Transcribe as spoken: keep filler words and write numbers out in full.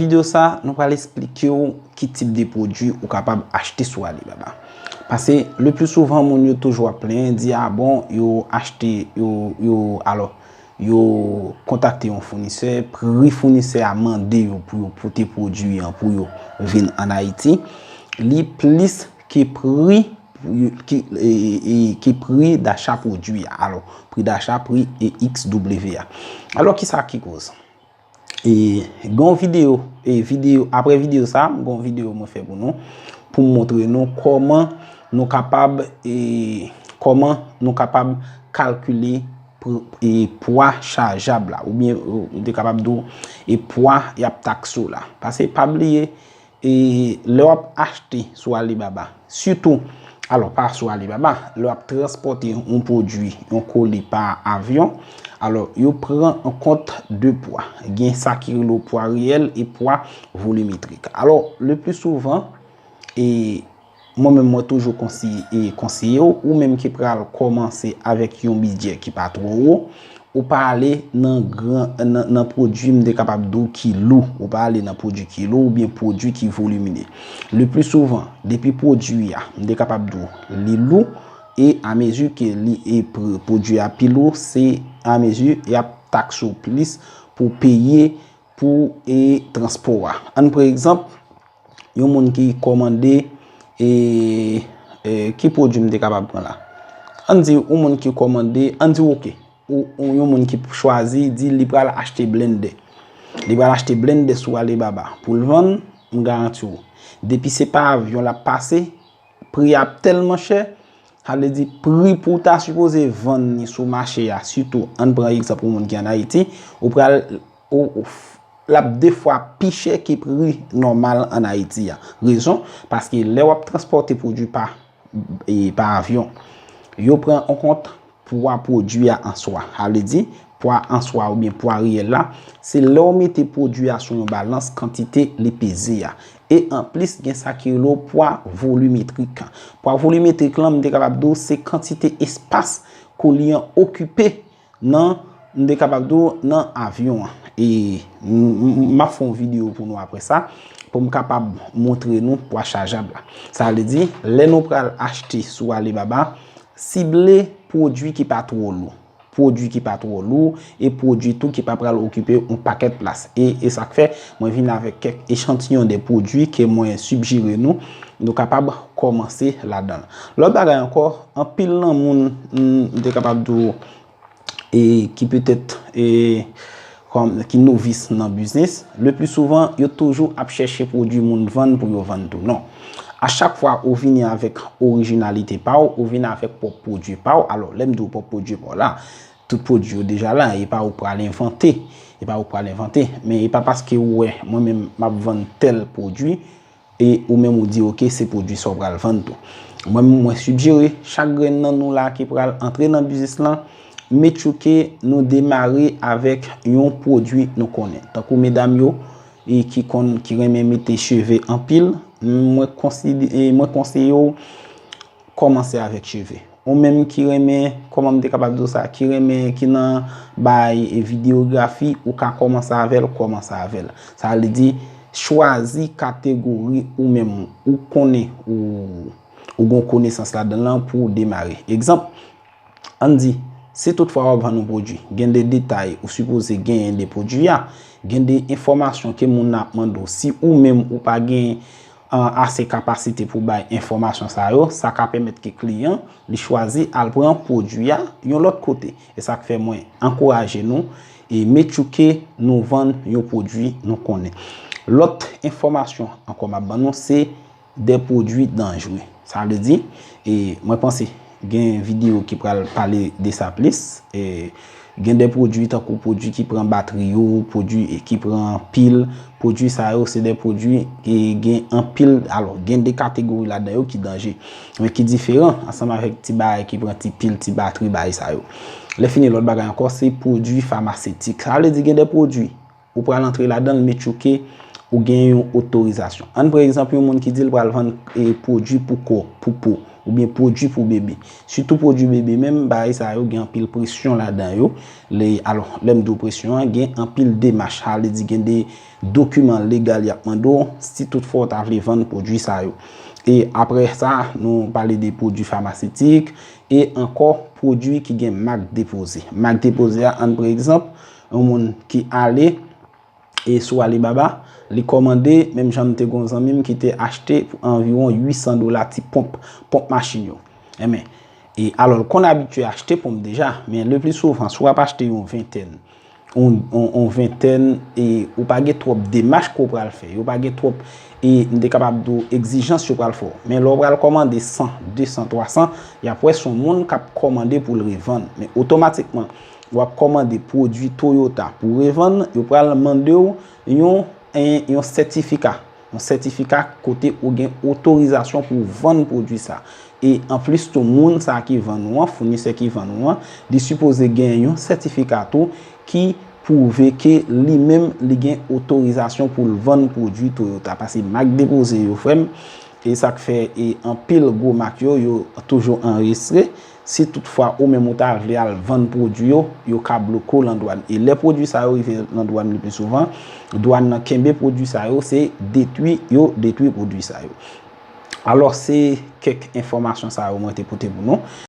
Videyo sa, nou pral esplike w ki tip de pwodui ou kapab achte sou Alibaba. Paske le pli souvan, moun yo toujou ap plenyen, di, a bon, yo achte, yo, yo, alò, yo kontakte yon founisè, pri founisè a mande yo pou yo pote pwodui an pou yo vin ann Ayiti, li plis ke pri, ki, e, e, ke pri dacha pwodui a. Alò, pri dacha, pri e X W a. Alò, kisa ki koz? E gen yon videyo, e videyo, apre videyo sa, gen yon videyo mwen fè pou nou, pou m montre nou kòman nou kapab, e kòman nou kapab kalkile pwa chajab la, oubyen, e, m te kapab di w, e pwa y ap takse w la. Paske pa bliye, e lè w ap achte sou Alibaba, sitou, alò, pa sou Alibaba, lè w ap transpòte yon pwodui, yon koli pa avyon, alò, yo pran an kont de pwa. Gen sa ki rele pwa reyèl e pwa volimetrik. Alò, le pli souvan, e mwen menm, mwen toujou konseye, e konseye w, ou menm ki pral kòmanse avèk yon bidjè ki pa twò wo, ou pa ale nan gran, nan, nan pwodui, m te kapab di w, ki lou. Ou pa ale nan pwodui ki lou oubyen pwodui ki volimine. Le pli souvan, depi pwodui a, m te kapab di w, li lou, e amezi ke li, e pr-, pwodui a pi lou, se amezi y ap takse w plis pou peye pou, e transpò a. Ann pran egzanp, yon moun ki kòmande, e, e, ki pwodui m te kapab pran la? Ann di, yon moun ki kòmande, ann di, oke, ou, ou yon moun ki chwazi, di li pral achte blendè. Li pral achte blendè sou Alibaba pou l vann, m garanti w. Depi se pa avyon l ap pase, pri a ap tèlman chè, sa vle di pri pou w ta sipoze vann li sou mache a, sitou, ann pran egzanp yon moun ki ann Ayiti, ou pral, ou, ou, l ap de fwa pi chè ke pri nòmal ann Ayiti a. Rezon, paske lè w ap transpòte pwodui pa, e, pa avyon, yo pran an kont pwa pwodui a an swa. Sa vle di, pwa an swa oubyen pwa reyèl la, se lè w mete pwodui a sou yon balans, kantite li peze a. E anplis, gen sa ki rele pwa volimetrik. Pwa volimetrik lan, m te kapab di w, se kantite espas koli an okipe nan, m te kapab di w, nan avyon an. E m, m, m ap fè yon videyo pou nou apre sa, pou m kapab montre nou pwa chajab la. Sa vle di, lè nou pral achte sou Alibaba, sible pwodui ki pa twò lou. Pwodui ki pa twò lou, e pwodui tou ki pa pral okipe yon pakèt plas. E, e sa k fè, mwen vin avèk kèk echantiyon de pwodui ke mwen sijere nou, nou kapab kòmanse ladan l. Lòt bagay ankò, anpil nan moun, m, m te kapab di w, e ki petèt, e, kòm, ki novis nan biznis, le pli souvan, yo toujou ap chèche pwodui moun vann pou yo vann tou. Non. A chak fwa ou vini avèk orijinalite pa w, ou vini avèk pwòp pwodui pa w, alò, lè m di w pwòp pwodui pa w la, tout pwodui yo deja la, e pa ou k pral envante, e pa ou k pral envante, men e pa paske ou wè, mwen menm, m ap vann tèl pwodui, e ou menm ou di, oke, se pwodui sa w pral vann tou. Mwen, mwen sijere chak grenn nan nou la ki pral antre nan biznis lan, make sure ke nou demare avèk yon pwodui nou konnen. Tankou medam yo, e ki konn, ki renmen mete cheve anpil, mwen konside-, e mwen konseye w kòmanse avèk cheve. Ou menm ki renmen, kòman m te kapab di w sa, ki renmen, ki nan bay, e, videyografi, ou ka kòmanse avè l, kòmanse avè l. Sa vle di, chwazi kategori ou menm, ou konnen, ou, ou gen konesans ladan l lan pou w demare. Egzanp, ann di, si toutfwa w ap vann yon pwodui, gen de detay ou sipoze genyen de pwodui a, gen de enfòmasyon ke moun nan ap mande w. Si ou menm ou pa gen an, ase kapasite pou bay enfòmasyon sa yo, sa ka pèmèt ke kliyan li chwazi al pran pwodui a yon lòt kote. E sa k fè mwen ankouraje nou e make sure ke nou vann yon pwodui nou konnen. Lòt enfòmasyon ankò m ap ban nou, se de pwodui danjre. Sa vle di, e mwen panse gen videyo ki pral pale de sa plis. E gen de pwodui tankou pwodui ki pran batri yo, pwodui ki pran pil, pwodui sa yo se de pwodui ki gen anpil, alò, gen de kategori ladan yo ki danje, men ki diferan ansanm avèk ti bagay ki pran ti pil, ti batri, bagay sa yo. Lè fini, lòt bagay ankò, se pwodui famasetik. Sa vle di gen de pwodui ou pral antre ladan l, make sure ke ou gen yon otorizasyon. Ann pran egzanp yon moun ki di l pral vann, e, pwodui pou kò, pou po. oubyen pwodui pou bebe. Sitou pwodui bebe menm, bagay sa yo gen anpil presyon ladan yo. Alò, lè m di w presyon an, gen anpil demach, sa vle di gen de dokiman legal y ap mande w si toutfwa w ta vle vann pwodui sa yo. E apre sa, nou pale de pwodui famasetik e ankò pwodui ki gen mak depoze. Mak depoze a, ann pran egzanp, yon moun ki ale e sou Alibaba, li kòmande, menm jan m te gen yon zanmi m ki te achte pou anviwon uit san dola ti ponp, ponp machin yo. Enben, e alò, l konn abitye achte ponp deja, men le pli souvan, si w ap achte yon ventèn, yon, yon, yon ventèn, e ou pa gen twòp demach ke w pral fè, yo pa gen twòp, e m te kapab di w egzijans yo pral fè w. Men lè w pral kòmande san, de san, twa san, y ap wè se yon moun k ap kòmande pou l revann. Men otomatikman, w ap kòmande pwodui Toyota pou revann, yo pral mande w yon, yon sètifika. Yon sètifika kote ou gen otorizasyon pou w vann pwodui sa. E anplis tou, moun sa ki vann ou an, founisè ki vann ou an, li sipoze gen yon sètifika tou ki pwouve ke li menm li gen otorizasyon pou l vann pwodui Toyota. Paske mak depoze yo, frè m, e sa k fè e anpil gwo mak yo, yo toujou anrejistre. Si toutfwa ou menm ou ta vle al vann pwodui yo, yo ka bloke w lan dwàn. E lè pwodui sa yo rive lan dwàn le pli souvan, dwàn nan kenbe pwodui sa yo, se detwi yo detwi pwodui sa yo. Alò, se kèk enfòmasyon sa yo mwen te pote pou nou.